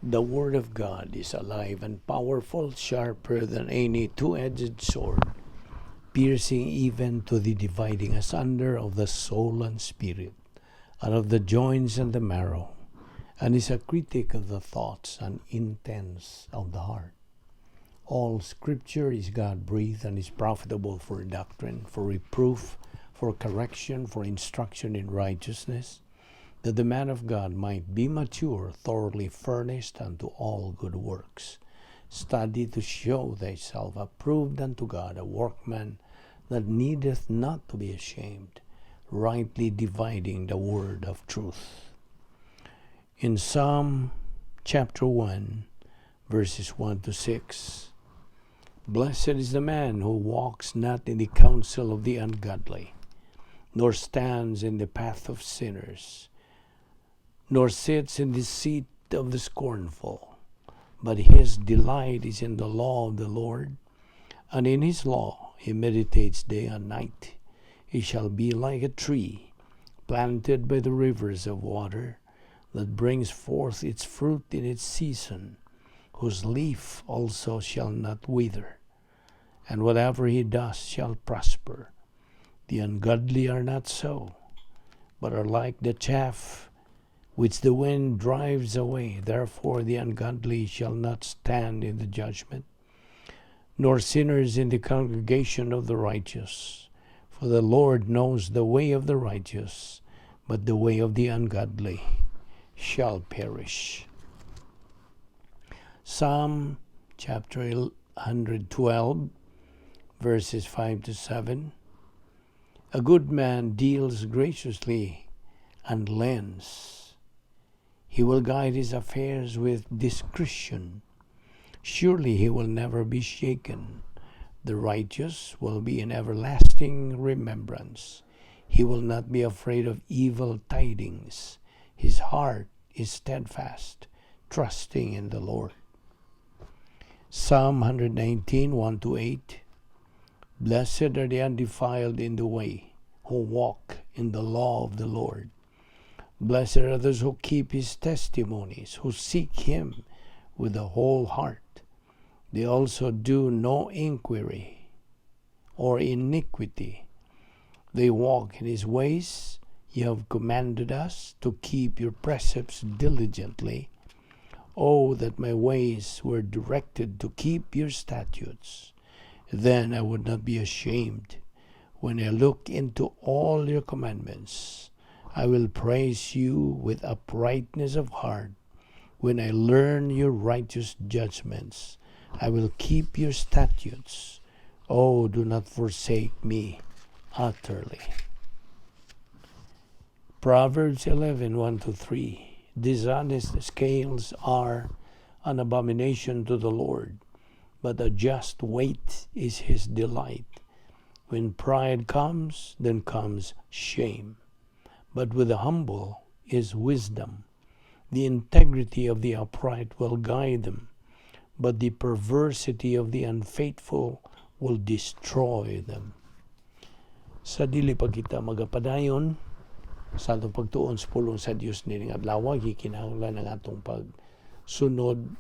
The Word of God is alive and powerful, sharper than any two-edged sword, piercing even to the dividing asunder of the soul and spirit, and of the joints and the marrow, and is a critic of the thoughts and intents of the heart. All Scripture is God breathed and is profitable for doctrine, for reproof, for correction, for instruction in righteousness, that the man of God might be mature, thoroughly furnished unto all good works. Study to show thyself approved unto God, a workman that needeth not to be ashamed, rightly dividing the word of truth. In Psalm chapter 1, verses 1 to 6, "Blessed is the man who walks not in the counsel of the ungodly, nor stands in the path of sinners, nor sits in the seat of the scornful. But his delight is in the law of the Lord, and in his law he meditates day and night. He shall be like a tree planted by the rivers of water, that brings forth its fruit in its season, whose leaf also shall not wither, and whatever he does shall prosper. The ungodly are not so, but are like the chaff which the wind drives away. Therefore the ungodly shall not stand in the judgment, nor sinners in the congregation of the righteous. For the Lord knows the way of the righteous, but the way of the ungodly shall perish." Psalm chapter 112, verses 5 to 7. "A good man deals graciously and lends. He will guide his affairs with discretion. Surely he will never be shaken. The righteous will be in everlasting remembrance. He will not be afraid of evil tidings. His heart is steadfast, trusting in the Lord." Psalm 119, 1 to 8. "Blessed are the undefiled in the way, who walk in the law of the Lord. Blessed are those who keep his testimonies, who seek him with the whole heart. They also do no inquiry or iniquity. They walk in his ways. You have commanded us to keep your precepts diligently. Oh, that my ways were directed to keep your statutes. Then I would not be ashamed when I look into all your commandments. I will praise you with uprightness of heart when I learn your righteous judgments. I will keep your statutes. Oh, do not forsake me utterly." Proverbs 11, 1 to 3. "Dishonest scales are an abomination to the Lord, but a just weight is his delight. When pride comes, then comes shame, but with the humble is wisdom. The integrity of the upright will guide them, but the perversity of the unfaithful will destroy them." Sa dili pa kita magapadayon sa atong pagtuon sa pulong sa Dios nining adlaw, gikinahanglan ang atong pagsunod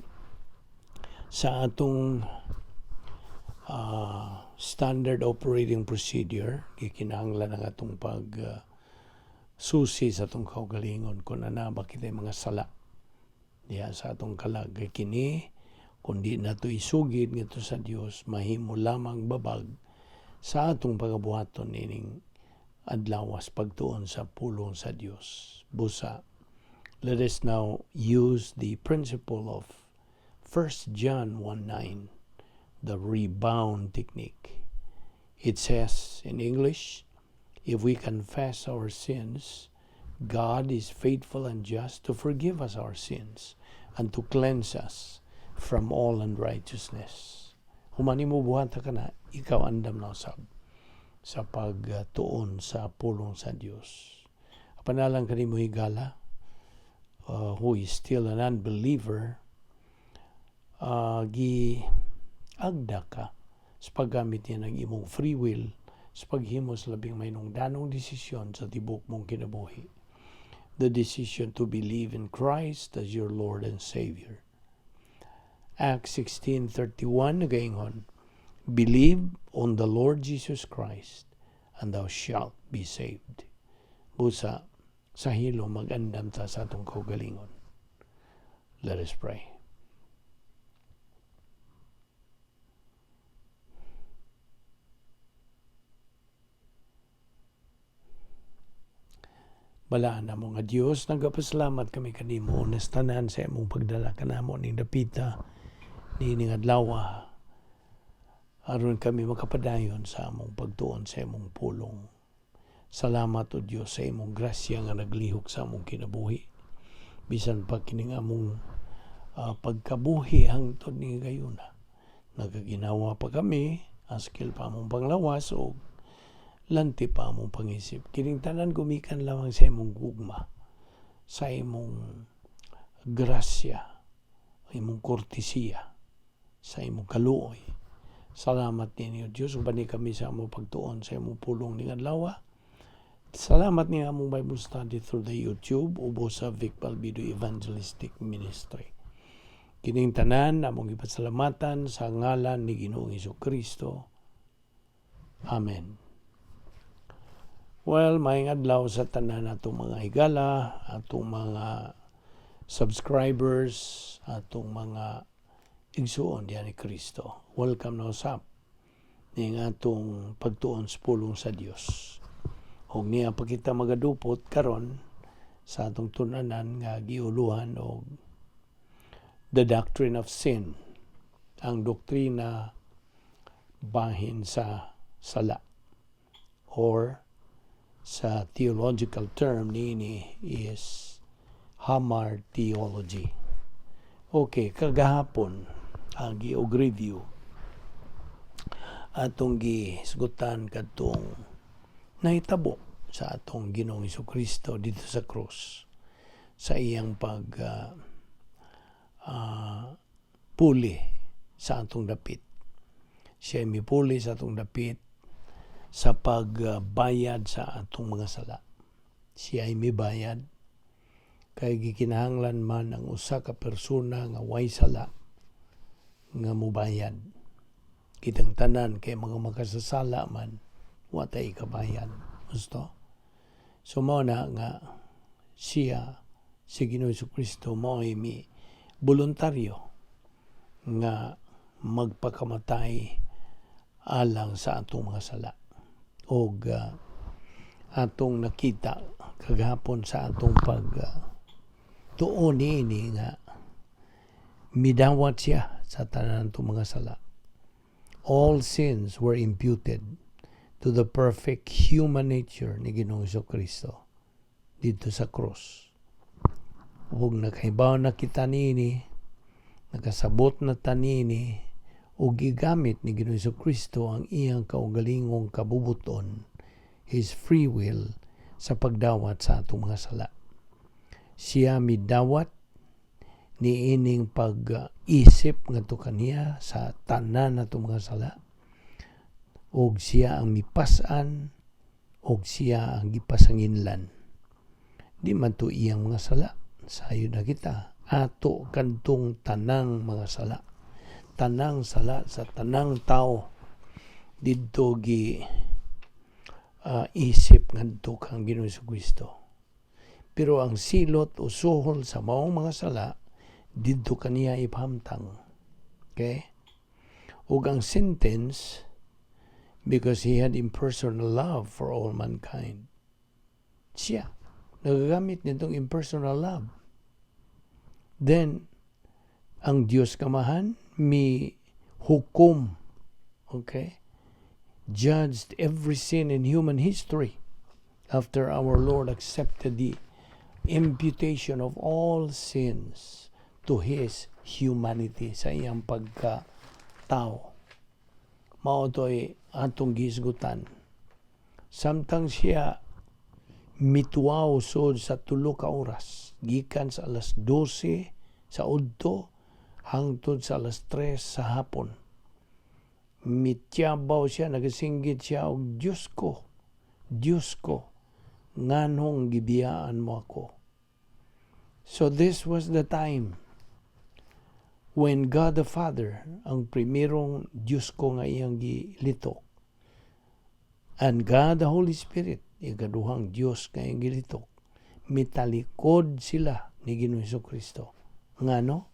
sa atong standard operating procedure. Gikinahanglan ang atong pag susi sa atong kaugalingon kung ana ba kitay mga sala diha sa atong kalag, kay kini kung di nato isugid ngadto sa Dios, mahimo lamang babag sa atong pagabuhaton nining adlawas pagtuon sa pulong sa Dios. Busa, let us now use the principle of 1 John 1:9, the rebound technique. It says in English, "If we confess our sins, God is faithful and just to forgive us our sins and to cleanse us from all unrighteousness." Human nimo buhat kana, ikaw andam na usab sa pagtuon sa pulong sa Dios. Apan alang kanimo, higala, who is still an unbeliever, gi agda ka sa paggamit niya ng imong free will sa paghimo sa labing mahinungdanong desisyon sa tibok mong kinabuhi. The decision to believe in Christ as your Lord and Savior. Acts 16:31 nagaingon, "Believe on the Lord Jesus Christ and thou shalt be saved." Busa sa hilo mag-andam ta sa atong kaugalingon. Let us pray. Balaan namo nga Dios, nagapasalamat kami kanimo unas tanan sa imong pagdala kanamo ning dapita niining adlaw aron kami makapadayon sa among pagtuon sa imong pulong. Salamat, O Dios, sa imong grasya nga naglihok sa among kinabuhi. Bisan pa kining among pagkabuhi hangtod ni gayuna, nagaginawa pa kami, askil pa among panglawas o lanti pa among pangisip. Kining tanan gumikan lamang sa imong gugma, sa imong grasya, imong kortesiya, sa imong kaluoy. Salamat ninyo, Diyos, ubani kami sa among pagtuon sa imong pulong ning adlaw. Salamat ni among Bible study through the YouTube ubos sa Vic Balbido Evangelistic Ministry. Kining tanan among ipasalamatan sa ngalan ni Ginoong Kristo. Amen. Well, maayong adlaw sa tanan atong mga higala, atong mga subscribers, atong mga igsuon diyan ni Kristo. Welcome na usab ning atong pagtuon sa pulong sa Dios. Ug niya pa kita magadupot karon sa atong tun-anan nga giuluhan og the doctrine of sin, ang doktrina bahin sa sala, or sa theological term niini is hamartiology. Okay, kagahapon ang giog review atong gisgutan kadtong nahitabo sa atong Ginoong Kristo dito sa krus sa iyang pag puli sa atong dapit. Siya mipuli sa atong dapit sa pagbayad sa atong mga sala. Siya ay mibayad kay gikinahanglan man ang usa ka persona nga way sala nga mubayad. Kitang tanan kay mga makasasala man, wa tay kabayad. Gusto? So mao na nga siya, si Ginoong Kristo, mao ay mi voluntaryo nga magpakamatay alang sa atong mga sala. Og atong nakita kagahapon sa atong pag tuon niini nga midawat siya sa tanan atong mga sala. All sins were imputed to the perfect human nature ni Ginoong Kristo dito sa cross. Ug nakahibaw na kita niini, nakasabot na ta niini, ug gigamit ni Ginoong Kristo ang iyang kaugalingong kabubuton, his free will, sa pagdawat sa atong mga sala. Siya midawat niining pag-isip ngadto kaniya sa tanan natong mga sala, ug siya ang mipas-an ug siya ang gipasanginlan. Di man to iyang mga sala, sayo na kita, ato kadtong tanang mga sala, tanang sala sa tanang tao didto gi isip ngadto kang Ginoong Kristo. Pero ang silot o suhol sa maong mga sala didto kaniya ipahamtang. Okay? Ug ang sentence, because he had impersonal love for all mankind. Siya, nagagamit nitong impersonal love. Then, ang Diyos Kamahan mi hukom, okay? Judged every sin in human history after our Lord accepted the imputation of all sins to His humanity, sa iyang pagka-tao. Mao to'y atong gisgutan. Samtang siya mituaw sod sa 3 ka oras, gikan sa alas 12 sa udto hangtod sa alas 3 sa hapon. Mityabaw siya, nagasinggit siya og, "Diyos ko, Diyos ko, nganong gibiyaan mo ako?" So this was the time When God the Father, ang primerong Diyos ko nga iyang gilitok, and God the Holy Spirit, ikaduhang Diyos nga iyang gilitok, mitalikod sila ni Ginoong Kristo. Ngano?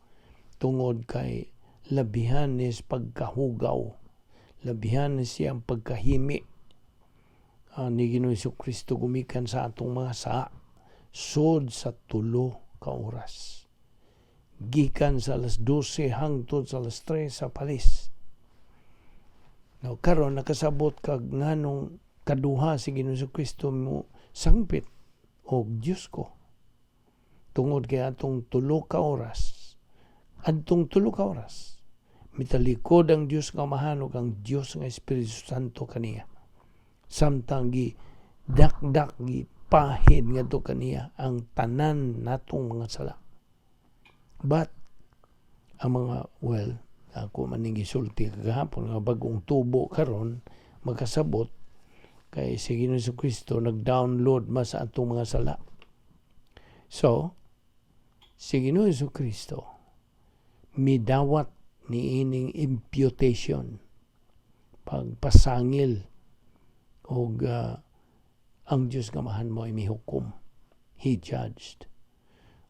Tungod kay labihan ni pagkahugaw, labihan ni siyang pagkahimi ni Ginoong Kristo gumikan sa atong mga saa, sod sa 3 ka oras. Gikan sa alas 12 hangtod sa alas 3 sa palis. Now, karon nakasabot kag nganong kaduha si Ginoong Kristo mo sangpit og Diyos ko. Tungod kay atong 3 ka oras, adtong 3 ka oras, mitalikod ang Dios nga Amahan ug ang Dios nga Espiritu Santo kaniya. Samtang gi dakdak, gi pahid ngadto kaniya ang tanan natong mga sala. But ang mga, well, ako man ning gisulti kagahapon nga bagong tubo karon makasabot kay si Ginoong Kristo nag-download mas sa atong mga sala. So, si Ginoong Kristo midawat ni ining imputation, pagpasangil og ang Diyos nga Amahan mo ay mihukom. He judged.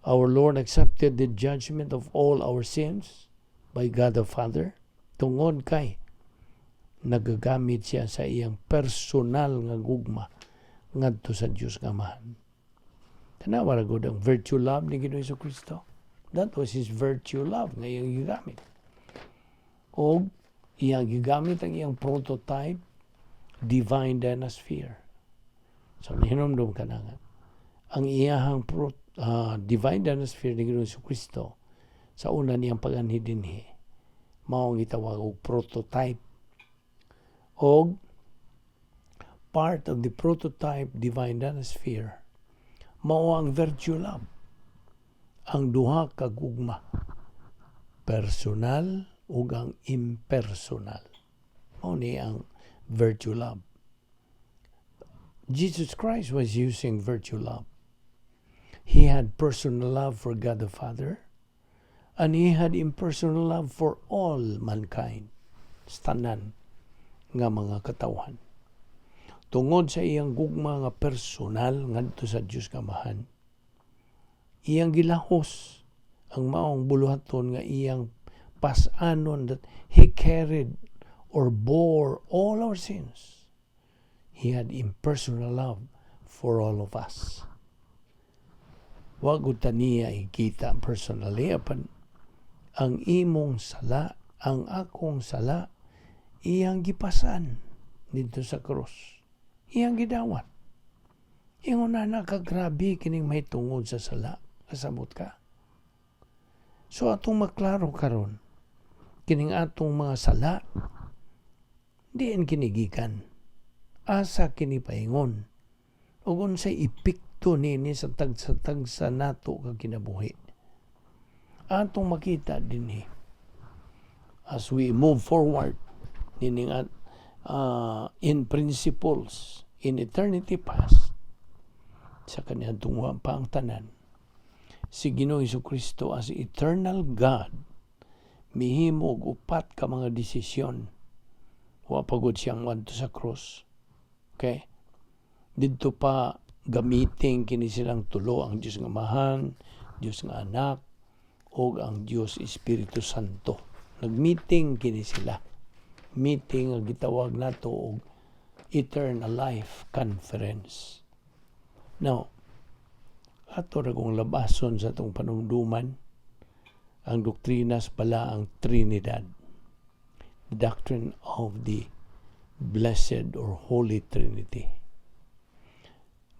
Our Lord accepted the judgment of all our sins by God the Father tungod kay nagagamit siya sa iyang personal nga gugma ngadto sa Dios nga Amahan. Tanawa ra gud ang virtue love ni Ginoong Kristo. That was his virtue love nga iyang gigamit. O iyang gigamit ang iyang prototype divine dynasphere. So nihinumdum ka na nga. Ang iyahang divine dynasphere ni Ginoong Kristo sa una niyang pag-anhi dinhi mao ang gitawag og prototype, og part of the prototype divine dynasphere mao ang virtue love, ang duha ka gugma, personal ug ang impersonal. Mao ni ang virtue love. Jesus Christ was using virtue love. He had personal love for God the Father and he had impersonal love for all mankind, tanan nga mga katawhan. Tungod sa iyang gugma nga personal ngadto sa Dios nga Amahan, iyang gilahos ang maong buluhaton nga iyang pas-anon, that he carried or bore all our sins. He had impersonal love for all of us. Wa gud ta niya ikita personally, apan ang imong sala, ang akong sala, iyang gipasan dito sa krus. Iyang gidawat. Ingon na kagrabe kining mahitungod sa sala. Kasabot ka? So atong maklaro karon, kining atong mga sala, diin kini gikan? Asa kini paingon? Ug unsay epekto nini sa tagsa-tagsa nato ka kinabuhi? Atong makita dinhi as we move forward nining at in principles in eternity past sa kaniadtong wa pa ang tanan, si Ginoong Kristo as eternal God mihimo og upat ka mga desisyon wa pa gud siyang moadto sa cross, okay? Didto pa gamiting kini silang tulo, ang Dios nga Amahan, Dios nga Anak ug ang Dios Espiritu Santo. Nagmeeting kini sila, meeting nga gitawag nato og Eternal Life Conference. Now, ato ra kong labason sa atong panumduman ang doktrina sa Balaang Trinidad, the doctrine of the Blessed or Holy Trinity.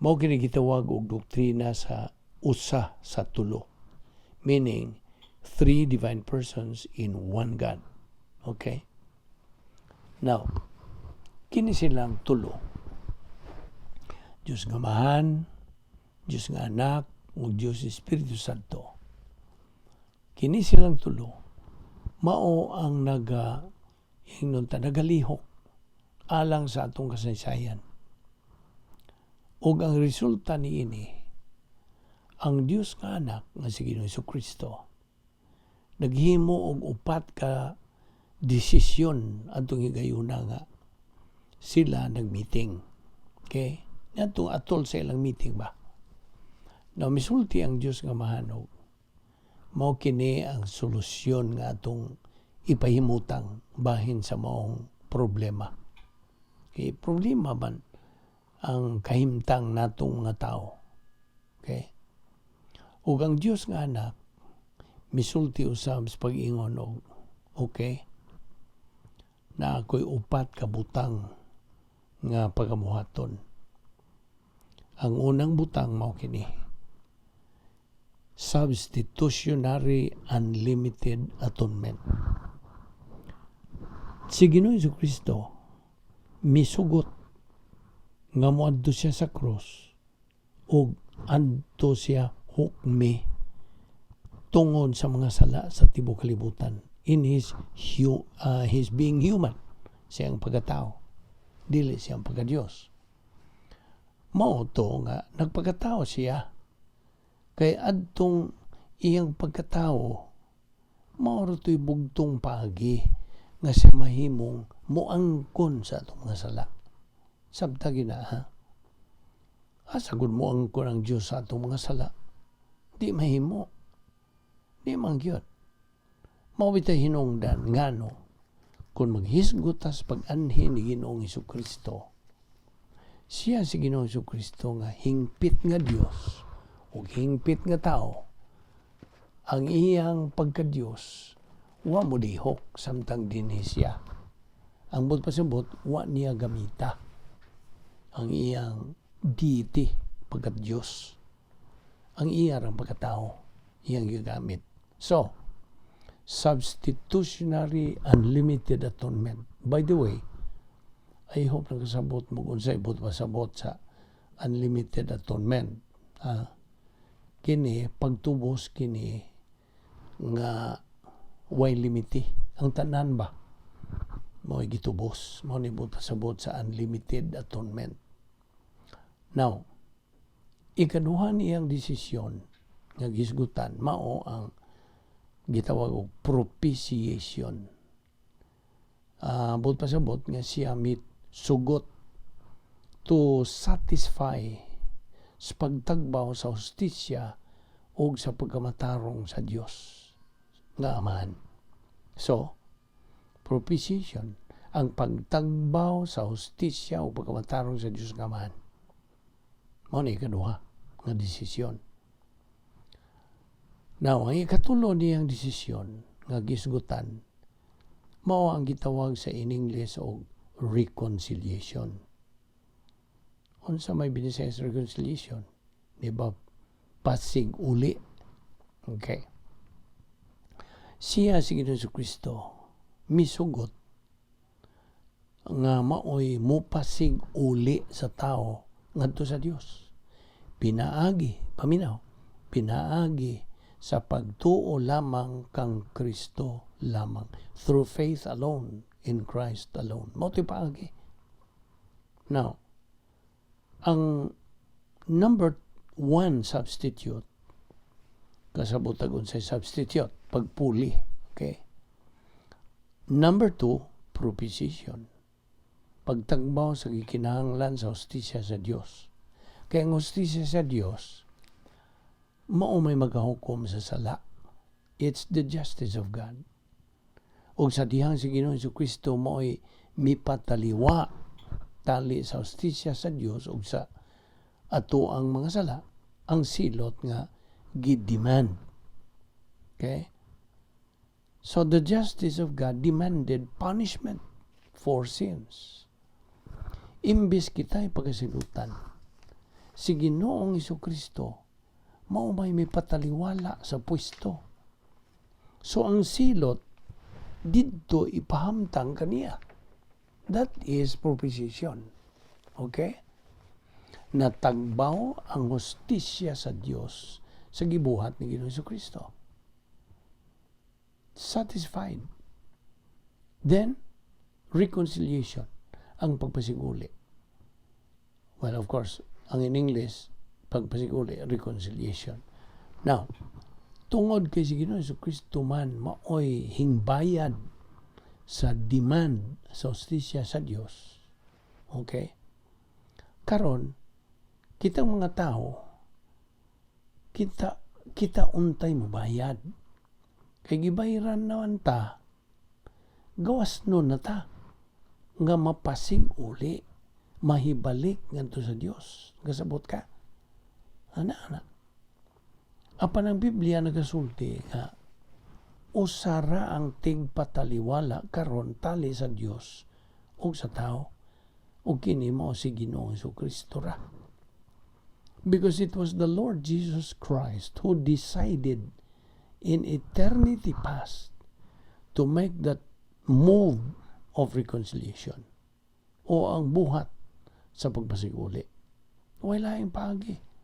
Mao kini gitawag og doktrina sa usa sa tulo, meaning three divine persons in one God. Okay? Now, kini silang tulo, Diyos nga Amahan, Diyos nga Anak, ug Diyos Espiritu Santo. Kini silang tulo, mao ang naga ingnon ta nagalihok alang sa atong kasaysayan. Ug ang resulta niini, ang Dios nga Anak nga si Ginoong Kristo Naghimo og upat ka desisyon atong higayuna nga sila nag-meeting. Okay? Atong atol sa ilang meeting ba? Now, misulti ang Diyos nga Amahan og mao kini ang solusyon nga atong ipahimutang bahin sa maong problema. Okay, problema man ang kahimtang natong mga tao. Okay? Ug ang Dios nga Anak misulti usab sa pag-ingon og okay na ako'y upat ka butang nga pagamuhaton. Ang unang butang mao kini: substitutionary unlimited atonement. Si Ginoong Kristo misugot nga moadto siya sa cross ug adto siya hukmi tungod sa mga sala sa tibuok kalibutan in his being human, siyang pagkatao, dili siyang pagka-Dios. Mao to nga nagpagkatao siya kay adtong iyang pagkatao mao ra to'y bugtong paagi nga siya mahimong moangkon sa atong mga sala. Sabta gina, ha? Asa gud moangkon ang Dios sa atong mga sala? Di mahimo. Di man gyud. Mao bitay hinungdan ngano kung maghisgot ta sa pag-anhi ni Ginoong Kristo. Siya si Ginoong Kristo nga hingpit nga Dios ug hingpit nga tao, ang iyang pagka-Dios wa mo lihok samtang dinhi siya. Ang buot pasabot, wa niya gamita ang iyang deity, pagka Dios. Ang iya rang pagkatao iyang gigamit. So, substitutionary unlimited atonement. By the way, I hope nakasabot mo kung unsay buot pasabot sa unlimited atonement. Ah, kini pagtubos kini nga way limiti ang tanan ba mao gitubos. Mao ni buot pasabot sa unlimited atonement. Now, ikaduha niyang desisyon nga gisgutan mao ang gitawag og propitiation. Buot pasabot nga siya mit sugot to satisfy sa pagtagbaw sa hustisya o sa pagkamatarong sa Dios nga Amahan. So, propitiation, ang pagtagbaw sa hustisya o pagkamatarong sa Dios nga Amahan. Mao ni ikaduha nga desisyon. Now, ang ikatulo niyang desisyon nga gisgutan mao ang gitawag sa in English og reconciliation. Unsa may Binisaya sa reconciliation? Di ba pasig uli? Okay. Siya si Ginoong Kristo misugot nga maoy mupasig uli sa tao ngadto sa Dios. Pinaagi, paminaw, pinaagi sa pagtuo lamang kang Kristo lamang. Through faith alone, in Christ alone. Mao to'y paagi. Now, ang number one substitute, kasabot unsay substitute, pagpuli. Okay? Number two, propitiation. Pagtagbaw sa gikinahanglan sa hustisya sa Dios. Kaya ang hustisya sa Dios, mao may magahukom sa sala. It's the justice of God. O sa dihang si Ginoong Kristo mao'y mipataliwa tali sa hustisya sa Dios ug sa ato ang mga sala, ang silot nga gidemand. Okay? So the justice of God demanded punishment for sins. Imbis kita'y pagasilutan, si Ginoong Kristo mao may pataliwala sa pwesto. So ang silot didto ipahamtang kaniya. That is propitiation. Okay? Natagbaw ang hustisya sa Dios sa gibuhat ni Ginoong Kristo. Satisfied. Then, reconciliation, ang pagpasiguli. Well, of course, ang in English, pagpasiguli, reconciliation. Now, Tungod kay si Ginoo Kristo man maoy hingbayad sa demand sa hustisya sa Dios. Okay? Karon, kitang mga tao, kita untay mobayad. Kay gibayaran naman ta, gawas nun na ta, nga mapasig uli, mahibalik ngadto sa Dios. Gasabot ka? Ana, ana. Apan ang Biblia nagasulti nga usara ang tigpataliwala karon tali sa Dios ug sa tao, ug kini mao si Ginoong Kristo ra. Because it was the Lord Jesus Christ who decided in eternity past to make that move of reconciliation o ang buhat sa pagpasiguli. Wala yung paagi.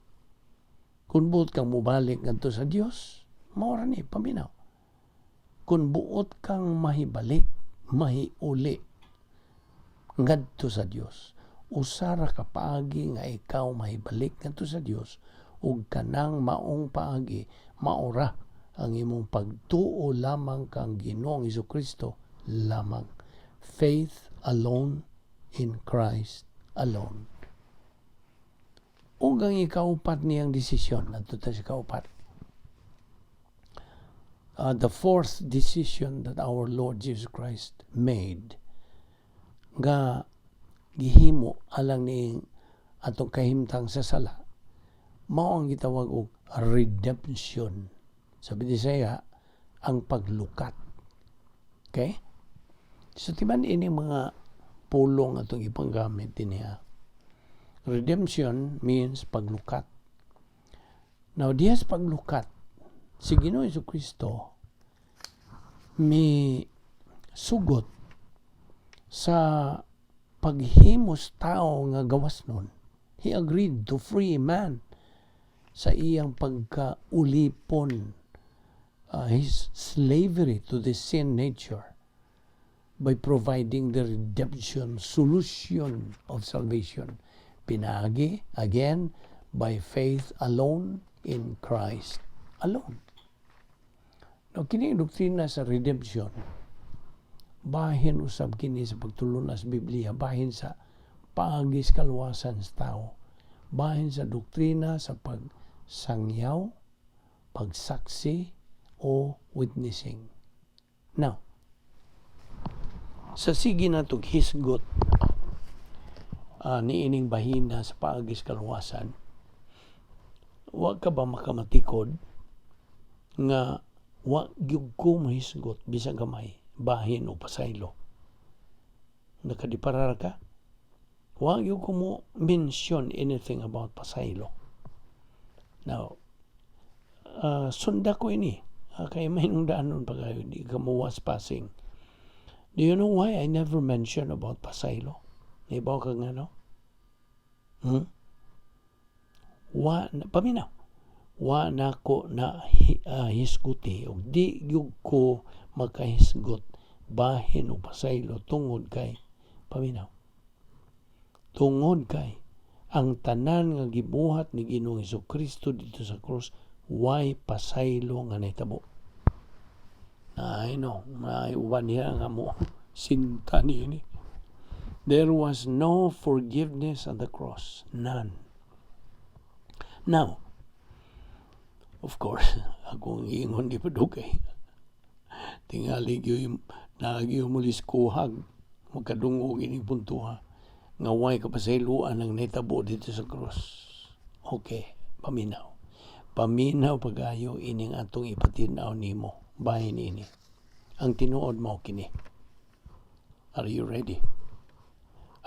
Kung buot kang mubalik ngadto sa Dios, mao ra ni, paminaw. Kung buot kang mahibalik, mahiuli ngadto sa Dios, usara ka paagi nga ikaw mahibalik ngadto sa Dios, ug kanang maong paagi maora ang imong pagtuo lamang kang Ginoong Kristo lamang. Faith alone in Christ alone. Ug ang ikaupat niyang desisyon, adto ta sa kaupat. The fourth decision that our Lord Jesus Christ made nga gihimo alang ni atong kahimtang sa sala, mao ang gitawag og redemption. Sa Bisaya, ang paglukat. Okay? So timan ini mga pulong atong ipanggamit niya. Redemption means paglukat. Now, diyas paglukat, si Ginoo Kristo mi sugot sa paghimos tao nga gawas nun. He agreed to free man sa iyang pagkaulipon, his slavery to the sin nature, by providing the redemption solution of salvation. Pinaagi, again, by faith alone in Christ alone. Now, kini doktrina sa redemption, bahin usab kini sa pagtulunas Biblia, bahin sa paagi sa kaluwasan sa tao, bahin sa doktrina sa pagsangyaw, pagsaksi, o witnessing. Now, sa sige natog hisgot niining bahina sa paagi sa kaluwasan, wa ka ba makamatikod nga wa gyud ko mahisgot bisag gamay bahin o pasaylo? Nakadiparar ka? Wa gyud ko mo mention anything about pasaylo. Now, sunda ko ini. Kay may nung daan nun pa kayo, di ka mo was passing. Do you know why I never mention about pasaylo? Naibaw ka nga, no? Hmm? Wa, paminaw. Wa na ko na hisguti og di gyud ko makahisgot bahin o pasaylo tungod kay, paminaw. Tungod kay ang tanan nga gibuhat ni Ginoong Kristo dito sa krus, way pasaylo nga nahitabo. I know, may uban niya nga mo sinta niini. There was no forgiveness on the cross. None. Now, of course, akong ingon di pa dugay. Tingali gyud naagi mulis kuhag magkadungog ining puntuha nga way kapasayloan ang nahitabo dito sa cross. Okay, paminaw. Paminaw pagayo ining atong ipatin-aw nimo bahin ini. Ang tinuod mao kini. Are you ready?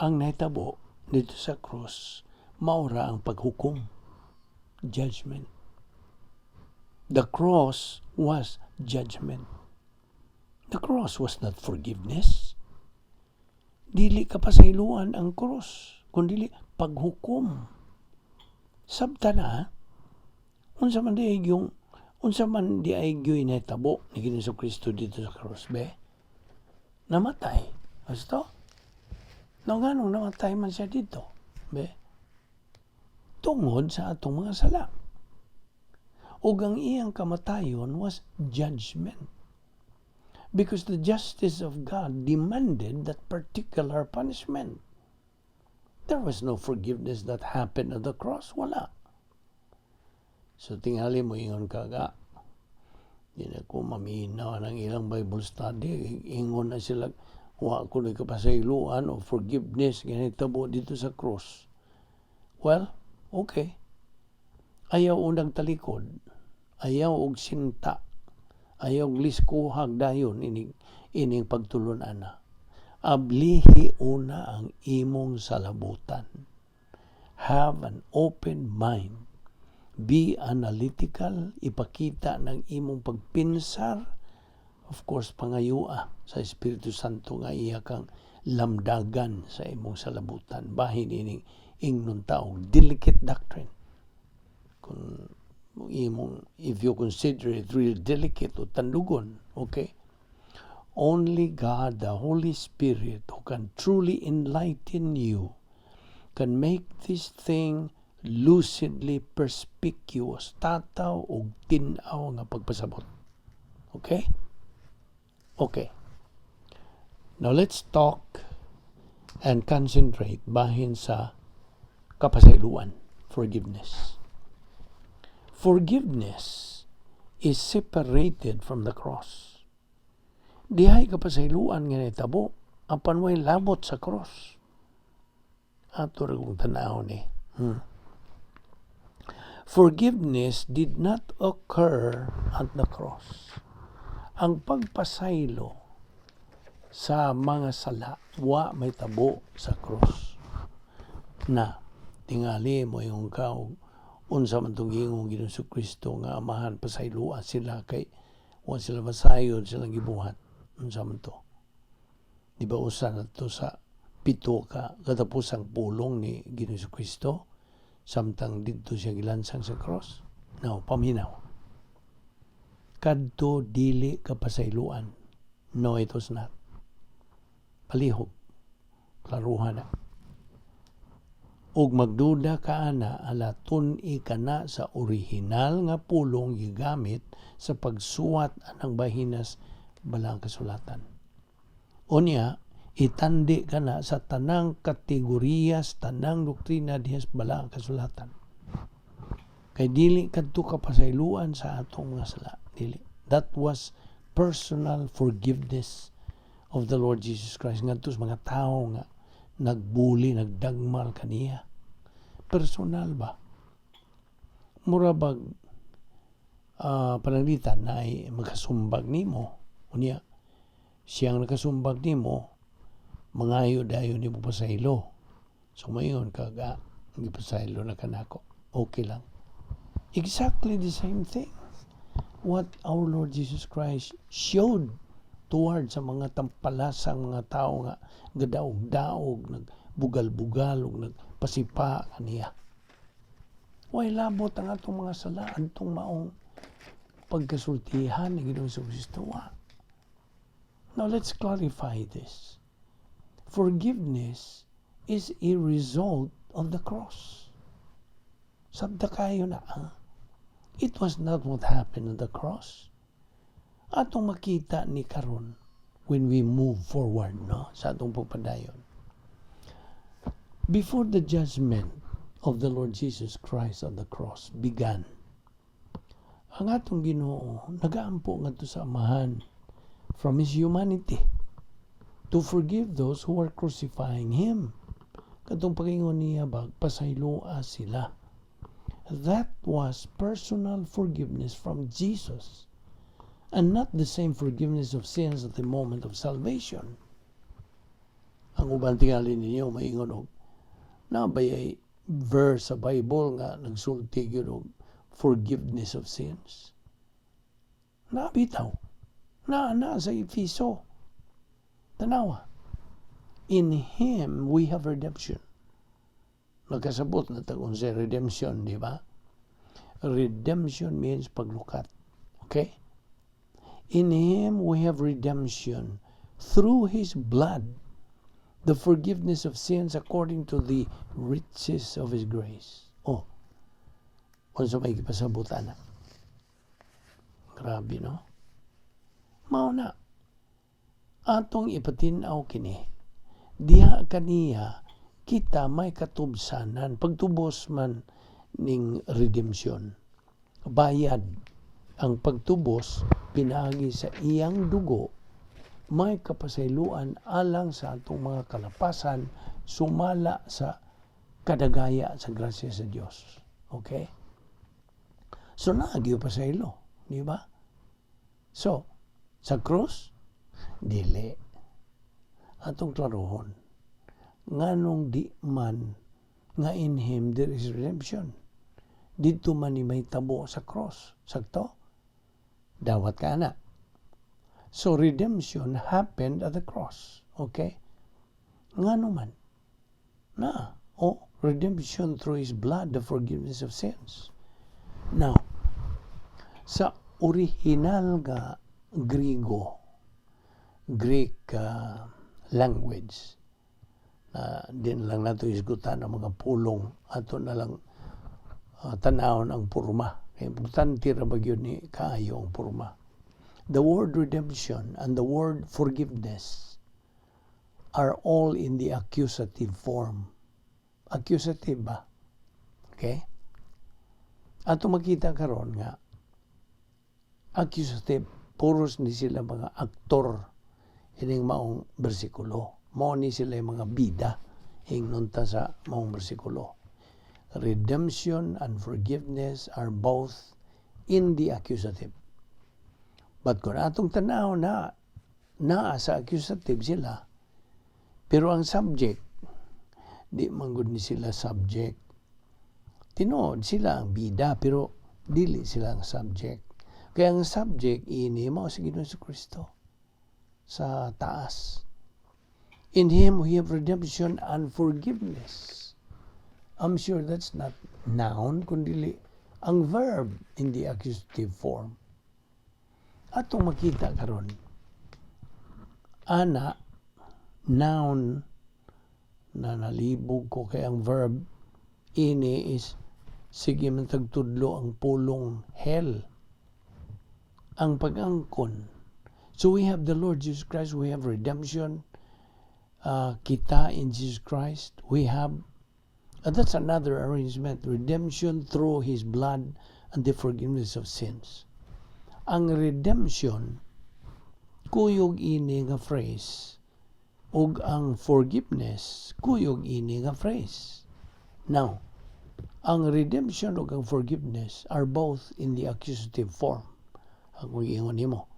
Ang nahitabo dito sa cross maura ang paghukom. Judgment. The cross was judgment. The cross was not forgiveness. Dili ka pasayloan ang cross, kundi paghukom. Sabta na, unsa man di ay gyud nahitabo ni Ginoong Kristo dito sa cross, be? Namatay. Basta? No, nganong namatay man siya dito, be? Tungod sa atong mga sala. Ug ang iyang kamatayon was judgment. Because the justice of God demanded that particular punishment. There was no forgiveness that happened at the cross. Wala. So tingali mo ingon ka ga, di na ko maminaw ng ilang Bible study. Ingon na sila, wa ko na kapasayloan o forgiveness nga nitabo dito sa cross. Well, okay. Ayaw unang talikod. Ayaw og sinta. Ayaw og liskuhag dayon ining pagtulon-an na. Ablihi una ang imong salabutan. Have an open mind. Be analytical. Ipakita ng imong pagpinsar. Of course, pangayua sa Espiritu Santo nga iya kang lamdagan sa imong salabutan. Bahin ining ingnon taog delicate doctrine. Kung imong, if you consider it really delicate o tandugon, okay? Only God, the Holy Spirit, who can truly enlighten you, can make this thing lucidly perspicuous, tataw og tin-aw nga pagpasabot. Okay? Okay. Now let's talk and concentrate bahin sa kapasayloan, forgiveness. Forgiveness is separated from the cross. Dihay kapasayloan nga nitabo, apan way labot sa cross. Ato ra kong tanaw ni. Forgiveness did not occur at the cross. Ang pagpasaylo sa mga sala wa may tabo sa cross. Na tingali mo yung ka unsa man tong giingon Ginoong Kristo nga, "Amahan, pasayloa sila kay wa sila masayod silang gibuhat"? Unsa man to? Di ba usa na to sa pito ka katapusang pulong ni Ginoong Kristo samtang didto siya gilansang sa cross? Now, paminaw. Kadto dili kapasayloan. No, it was not. Palihog. Klaruhan na. Ug magduda ka ana, ala tun-i ka na sa orihinal nga pulong gigamit sa pagsuwat anang bahinas Balaang Kasulatan. Unya, itandi ka na sa tanang kategoriyas, tanang doktrina diha sa Balaang Kasulatan. Kay dili kadto kapasayloan sa atong mga sala. Dili. That was personal forgiveness of the Lord Jesus Christ ngadto sa mga tawo nga nagbuli, nagdagmal kaniya. Personal ba? Mura bag pananglitan na ay magkasumbag nimo. Unya, siyang nakasumbag nimo, mangayo dayon nimo pasaylo. So mayon kaga, gipasaylo na kanako. Okay lang. Exactly the same thing. What our Lord Jesus Christ showed toward sa mga tampalasang mga tao nga gadaog-daog, nagbugal-bugal, ug nagpasipa kaniya. Way labot ang atong mga sala antong maong pagkasultihan ni Ginoong Kristo. Wa. Now let's clarify this. Forgiveness is a result of the cross. Sabta kayo na, ah? It was not what happened on the cross. Atong makita ni karon when we move forward, no, sa atong pagpadayon. Before the judgment of the Lord Jesus Christ on the cross began, ang atong Ginoo nagaampo ngadto sa Amahan from his humanity to forgive those who are crucifying him. Katong pagingon niya bag, "Pasayloa sila." That was personal forgiveness from Jesus and not the same forgiveness of sins at the moment of salvation. Ang uban tingali ninyo maingon og naa bay verse sa Bible nga nagsulti gyud og forgiveness of sins? Naa bitaw. Na na sa Efeso. Tanawa. In Him we have redemption. Nagkasabot na tag unsay redemption, di ba? Redemption means paglukat. Okay? In Him we have redemption through His blood, the forgiveness of sins according to the riches of His grace. Oh, unsa may gipasabot ana? Grabe, no? Mao na. Atong ipatin-aw kini. Diha kaniya kita may katubsanan, pagtubos man ning redemption. Bayad ang pagtubos pinaagi sa iyang dugo, may kapasayloan alang sa atong mga kalapasan sumala sa kadagaya sa grasya sa Dios. Okay? So naa gyud pasaylo, di ba? So, sa krus, dili. Atong klarohon. Nganong di man nga in Him there is redemption? Didto man ni mahitabo sa cross. Sakto? Dawat ka na. So redemption happened at the cross. Okay? Ngano man? Na, oh, redemption through His blood, the forgiveness of sins. Now, sa original nga Grigo, Greek language, na din lang nato isgutan ang mga pulong, ato na lang tanawon ang porma. Kay importante ra ba gyud ni kaayo ang porma. The word "redemption" and the word "forgiveness" are all in the accusative form. Accusative ba? Okay? Ato makita karon nga accusative, puros ni sila mga aktor ining maong bersikulo. Mao ni sila yung mga bida ingnon ta sa maong bersikulo. Redemption and forgiveness are both in the accusative. But kung atong tanaw na naa sa accusative sila, pero ang subject, di man gud ni sila subject. Tinuod sila ang bida, pero dili sila ang subject. Kaya ang subject ini mao si Ginoong Kristo sa taas. In Him we have redemption and forgiveness. I'm sure that's not noun, kundi ang verb in the accusative form. Atong makita karon, ana, noun na nalibog ko kay ang verb ini is sige man tagtudlo ang pulong hell, ang pag-angkon. So we have the Lord Jesus Christ, we have redemption, kita in Jesus Christ. We have, and that's another arrangement, redemption through His blood and the forgiveness of sins. Ang redemption, kuyog ini nga phrase, ug ang forgiveness, kuyog ini nga phrase. Now, ang redemption ug ang forgiveness are both in the accusative form. Ang ingon nimo.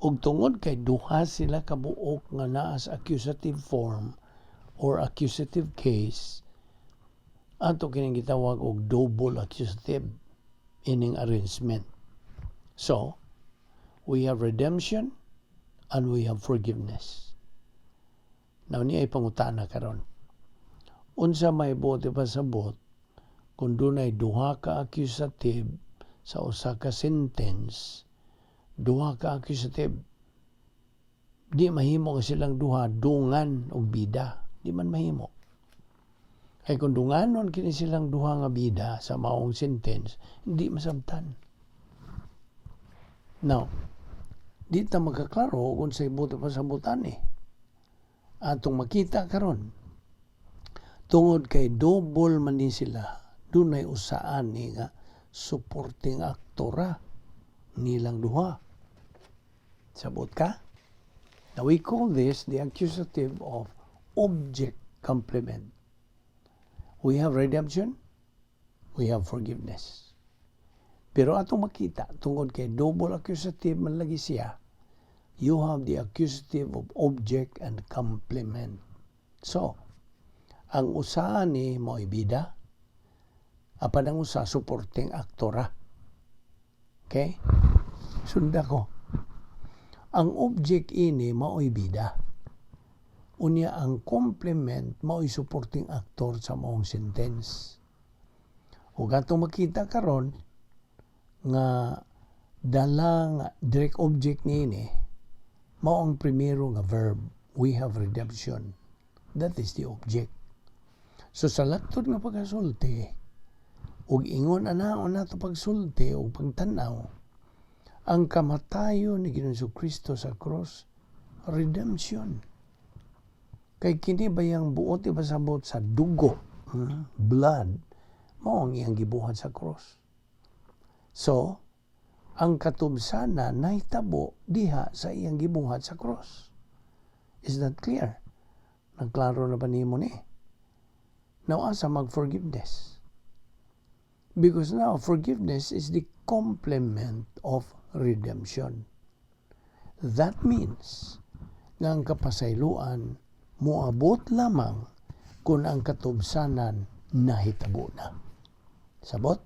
Ug tungod kay duha sila kabuok nga naa sa accusative form or accusative case, ato kining gitawag og double accusative ining arrangement. So, we have redemption and we have forgiveness. Now, niya pangutana karon. Unsa may buot ipasabot kung dunay duha ka accusative sa usa ka sentence, duha ka accusative? Di mahimo nga silang duha dungan og bida. Di man mahimo. Kay kung dunganon kini silang duha nga bida sa maong sentence, hindi masabtan. Now, di ta magkaklaro kung sa buot pasabutan eh. Atong makita karon, tungod kay double man din sila, dunay usaan ni nga supporting actora nilang duha. Sabot ka? Now we call this the accusative of object complement. We have redemption, we have forgiveness. Pero atong makita, tungod kay double accusative man lagi siya, you have the accusative of object and complement. So, ang usa ni mo'y bida, apan ang usa supporting actora. Okay? Sunda ko. Ang object ini mao'y bida. Unya ang complement mao'y supporting actor sa maong sentence. Ug atong makita karon nga dala nga direct object niini mao ang primero nga verb, "We have redemption." That is the object. So sa laktod nga pagkasulti ug ingon anaon nato pagsulti ug pagtan-aw, Ang kamatayon ni Ginoong Kristo sa cross, redemption. Kay kini bayang buot ipasabot sa dugo, blood, mao ang iyang gibuhat sa cross. So, ang katubsanan nahitabo diha sa iyang gibuhat sa cross. Is that clear? Nagklaro na ba nimo ni? Now, asa mag-forgiveness? Because now, forgiveness is the complement of redemption. That means nga ang kapasayloan moabot lamang kung ang katubsanan nahitabo na. Sabot?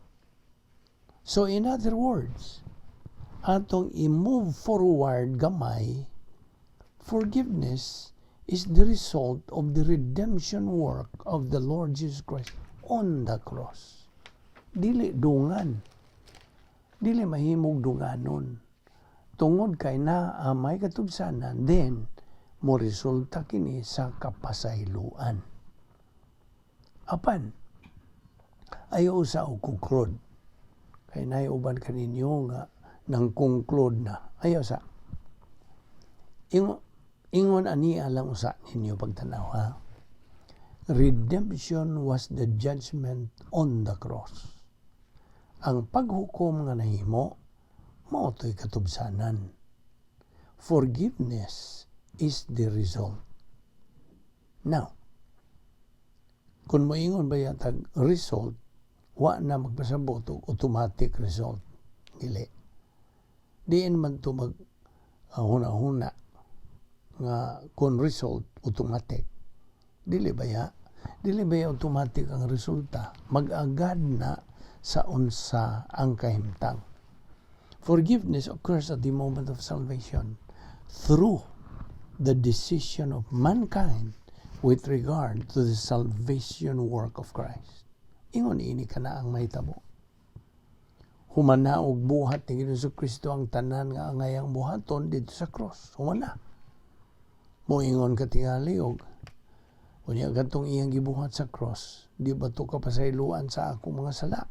So in other words, atong i-move forward gamay, forgiveness is the result of the redemption work of the Lord Jesus Christ on the cross. Dili dungan. Dili mahimog dunganon. Tungod kay naa may katubsanan, then mo resulta kini sa kapasayloan. Apan, ayaw sa og conclude. Kay naay uban kaninyo nga nang conclude na. Ayaw sa. Ingon ani lang usa ninyo pagtanaw, ha. Redemption was the judgment on the cross. Ang paghukom nga nahimo mao to'y katubsanan. Forgiveness is the result. Now, kung moingon ba yatag result, wa na magpasabot og automatic result. Dili. Diin man to mag huna-huna nga kung result automatic. Dili ba ya? Dili ba ya automatic ang resulta? Mag-agad na sa unsa ang kahimtang. Forgiveness occurs at the moment of salvation through the decision of mankind with regard to the salvation work of Christ. Ingon ini kana ang mahitabo. Humana og buhat ni Ginoong Kristo ang tanan nga angayang buhaton didto sa cross. Humana. Moingon ka tingali og unya katong iyang gibuhat sa cross, di ba to kapasayloan sa akong mga sala?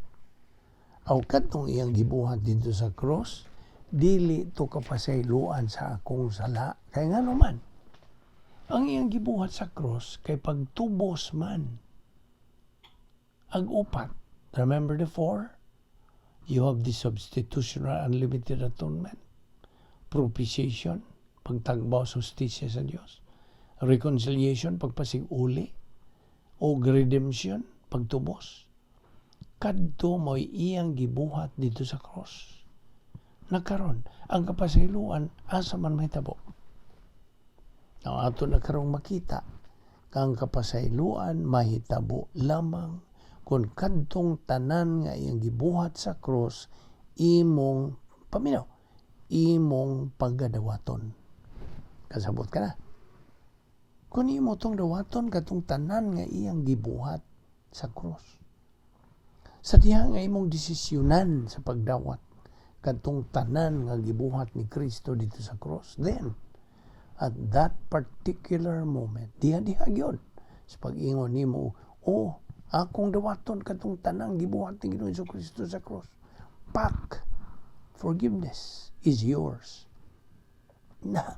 Aw kadtong iyang gibuhat didto sa cross, dili to kapasayloan sa akong sala. Kay ngano man? Ang iyang gibuhat sa cross kay pagtubos man. Ag upat. Remember the four? You have the substitutionary unlimited atonement, propitiation, pagtagbaw sa hustisya sa Dios, reconciliation, pagpasig-uli, o redemption, pagtubos. Kadto mo'y iyang gibuhat didto sa cross. Nakaron, ang kapasayloan, asa man mahitabo? Now, ato na karong makita, ang kapasayloan mahitabo lamang kung kadtong tanan nga iyang gibuhat sa cross imong paminaw, imong pagadawaton. Kasabot ka na? Kung imo tong dawaton katong tanan nga iyang gibuhat sa cross. Sa diha nga imong desisyonan sa pagdawat kadtong tanan nga gibuhat ni Kristo didto sa cross, then at that particular moment, diha diha gyud sa pag-ingon nimo, "Oh, akong dawaton katong tanang gibuhat ni Ginoong Kristo sa cross." Pak, forgiveness is yours. Na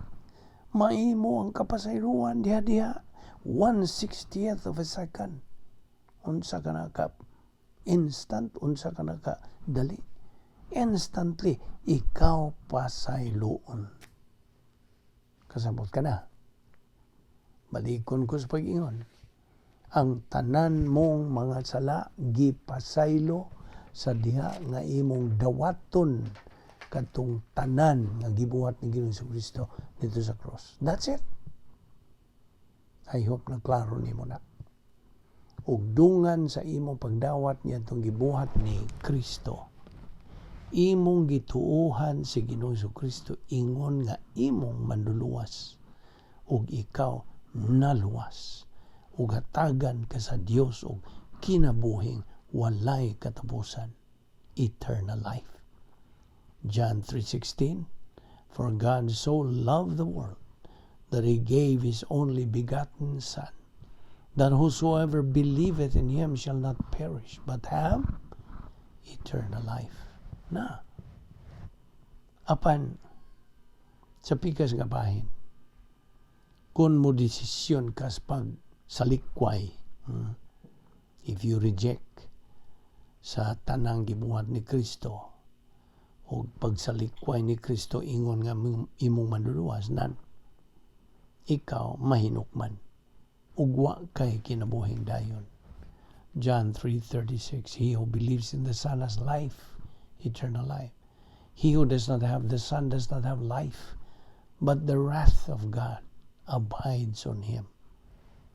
maimo ang kapasayloan diha diha, 1/60th of a second. Unsa ka na ka instant, unsa ka na ka dali. Instantly, ikaw pasayloon. Kasabot ka na? Balikon ko sa pag-ingon. Ang tanan mong mga sala gipasaylo sa diha nga imong dawaton kadtong tanan nga gibuhat ni Ginoong Kristo didto sa cross. That's it. I hope na klaro nimo na. Ug dungan sa imong pagdawat niya gibuhat ni Kristo, imong gituohan si Ginoong Kristo ingon nga imong manluluwas ug ikaw naluwas ug hatagan ka sa Dios og kinabuhing walay katapusan, eternal life. John 3:16, "For God so loved the world that he gave his only begotten Son, that whosoever believeth in him shall not perish but have eternal life." Na. Apan sa pikas nga bahin, kung mo desisyon kas pag salikway, if you reject sa tanang gibuhat ni Kristo o pagsalikway ni Kristo ingon nga imong manluluwas nan, ikaw mahinukman ug wa kay kinabuhing dayon. John 3:36, "He who believes in the Son has life, eternal life. He who does not have the Son does not have life, but the wrath of God abides on him."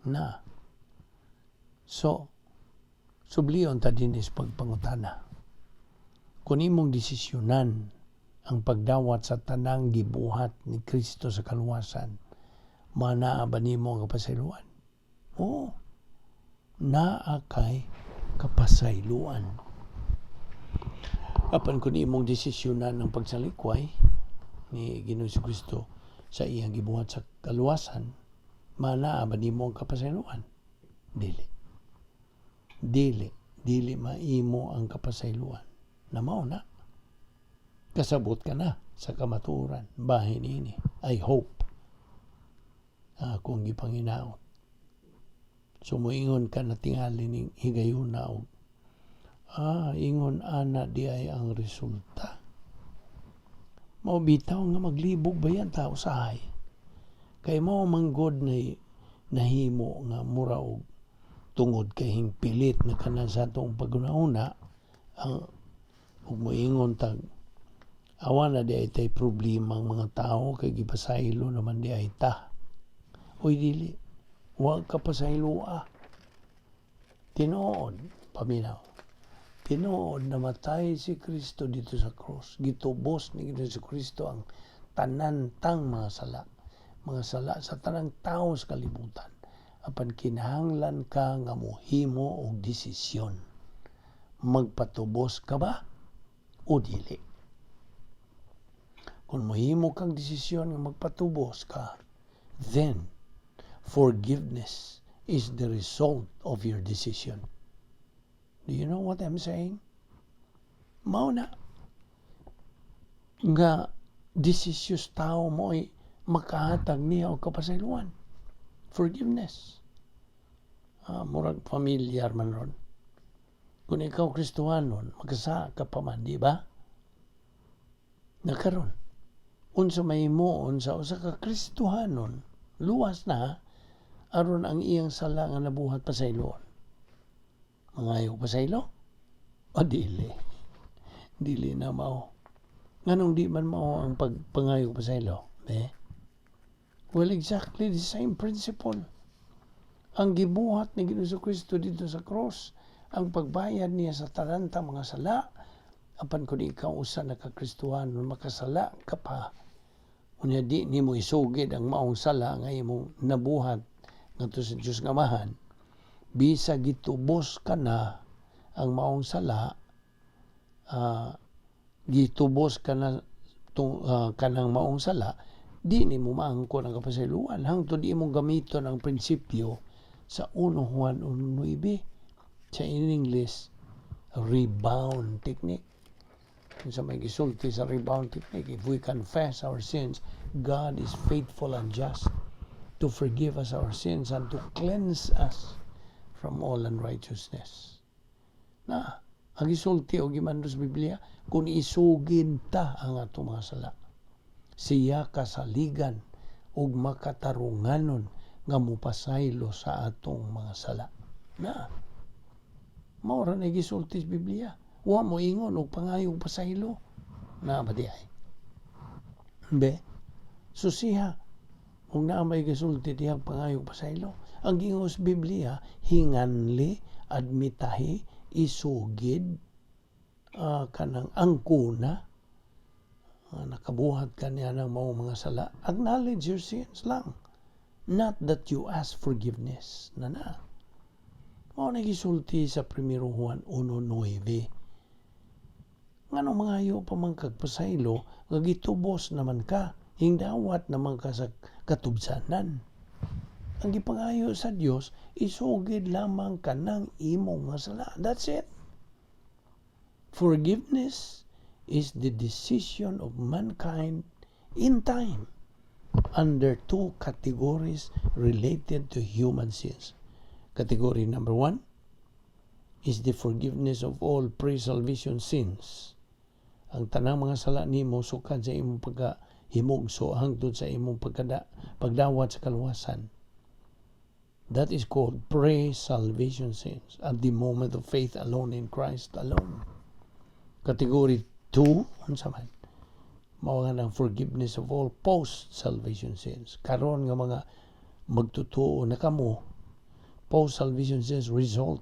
Na. So, sublion ta dinis pagpangutana. Kung imong desisyonan ang pagdawat sa tanang gibuhat ni Kristo sa kaluwasan, manaa ba nimo ang kapasayloan? Oo. Naa kay kapasayloan. Apan kung imong desisyonan ang pagsalikway ni Ginoong Kristo sa iyang gibuhat sa kaluwasan, manaa ba nimo ang kapasayloan? Dili. Dili. Dili maimo ang kapasayloan. Na mao na. Kasabot ka na sa kamatuoran. Bahin ini. I hope. Akong gipanginaot. So moingon ka na tingali ning higayuna og ingon ana di ay ang resulta. Mao bitaw nga maglibog ba yan tao sahay? Kay mao manggod na nahimo nga mura og tungod kay hingpilit na kanan sa atong paguna-una ang ug moingon tag awa na di ay tay problema ang mga tao kay gipasaylo naman di ay ta. Uy, dili. Wa ka pasaylo ah. Tinuod, paminaw. Tinuod namatay si Kristo dito sa cross. Gitubos ni Ginoong Kristo ang tanan tang mga sala. Mga sala sa tanang tao sa kalibutan. Apan kinahanglan ka nga mohimo og desisyon. Magpatubos ka ba o dili? Kung mohimo kang desisyon nga magpatubos ka, then forgiveness is the result of your decision. Do you know what I'm saying? Mao na nga desisyos tao mo ay makahatag niya og kapasayloan. Forgiveness. Murag familiar man ron. Kung ikaw Kristohanon, magkasa ka pa man, di ba? Nakaron. Unsa may himuon sa usa ka Kristohanon, luwas na, aron ang iyang sala nga nabuhat pasayloon? Mangayo pasaylo? O dili? Dili na mao. Nganong di man mao ang pagpangayo pasaylo? Eh? Well, exactly the same principle. Ang gibuhat ni Ginoong Kristo dito sa cross, ang pagbayad niya sa tanan ta mga sala, apan kung ikaw usa na ka Kristohanon, makasala ka pa, unya di nimo isugid ang maong sala nga imong nabuhat ngadto sa Dios nga Amahan, bisa gitubos ka na ang maong sala, gitubos ka na tung, kanang maong sala, di nimo maangkon ang kapasayloan hangtod imong gamiton ang prinsipyo sa 1 Juan 1:9, sa in English, rebound technique. Kung sa may gisulti sa rebound technique, "If we confess our sins, God is faithful and just to forgive us our sins and to cleanse us from all unrighteousness." Na, ang gisulti o gimando sa Biblia, kung isugid ta ang atong mga sala, siya kasaligan ug makatarunganon nga mupasaylo sa atong mga sala. Na, mao ra na gisulti sa Biblia. Wa mo ingon og pangayong pasaylo. Na ba di ay? Be, so siya, kung naa may gisulti dihang pangayong pasaylo, ang giingon sa Biblia, hinganli, admitahi, isugid, kanang angkuna, nakabuhat ka niya ng mga sala, acknowledge your sins lang. Not that you ask forgiveness. Na na. Mao na gisulti sa 1 Juan 1:9. Nganong mangayo pa man kag pasaylo nga gitubos naman ka, hingdawat naman ka sa katubsanan? Ang gipangayo sa Dios, isugid lamang kanang imong mga sala. That's it. Forgiveness is the decision of mankind in time under two categories related to human sins. Category number one is the forgiveness of all pre-salvation sins. Ang tanang mga sala nimo sukad sa imong pagkahimugso hangtod sa imong pagdawat sa kaluwasan. That is called pre-salvation sins at the moment of faith alone in Christ alone. Category 2, unsa man? Mao nga ang forgiveness of all post-salvation sins. Karon nga mga magtutuo na kamo, post-salvation sins result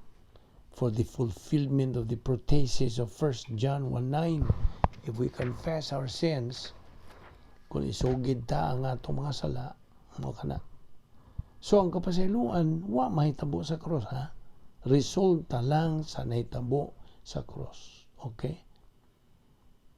for the fulfillment of the protasis of 1 John 1:9. If we confess our sins, kung isugid ta ang atong mga sala, mao kana. So ang kapasayloan, wa mahitabo sa cross, ha? Resulta lang sa nahitabo sa cross. Okay?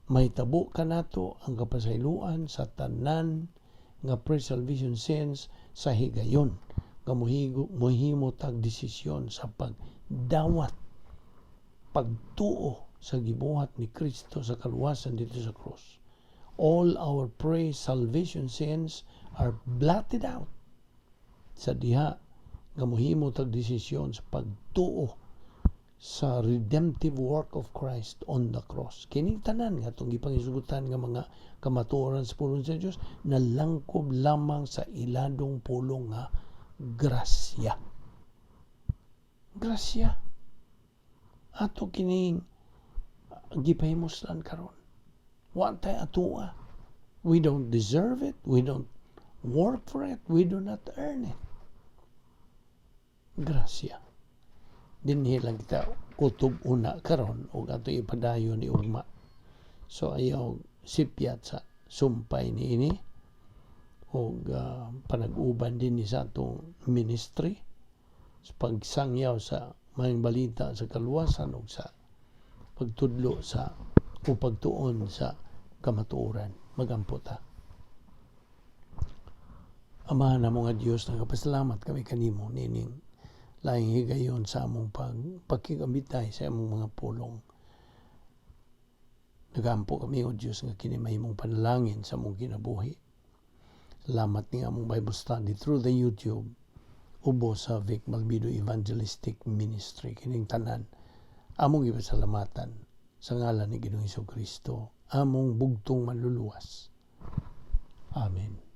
Mahitabo kanato ang kapasayloan sa tanan nga pre-salvation sins sa higayon nga mohimo tag desisyon sa pagdawat, pagtuo sa gibuhat ni Kristo sa kaluwasan didto sa cross. All our pre-salvation sins are blotted out sa diha nga mohimo tag desisyon sa pagtuo sa redemptive work of Christ on the cross. Kining tanan nga atong gipangisugutan nga mga kamatuoran sa pulong sa Dios nalangkob lamang sa iladong pulong nga grasya. Grasya. Ato kining gipahimuslan karon. Wa tay atoa. We don't deserve it. We don't work for it. We do not earn it. Grasya. Dinhi lang kita kutob una karon ug ato ipadayon ni ugma. So ayaw sipyat sa sumpay niini ug panag-uban din ni sa atong ministry sa pagsangyaw sa maayong balita sa kaluwasan ug sa pagtudlo sa o pagtuon sa kamatuoran. Magampo ta. Ama namo nga Dios, nagapasalamat kami kanimo nining laing higayon sa among pagkigabitay sa among mga pulong. Nagampo kami, O Diyos, nga kini mahimong panalangin sa among kinabuhi. Salamat ni among Bible study through the YouTube ubo sa Vic Malbido Evangelistic Ministry. Kining tanan among ipasalamatan sa ngalan ni Ginoong Kristo, among bugtong manluluwas. Amen.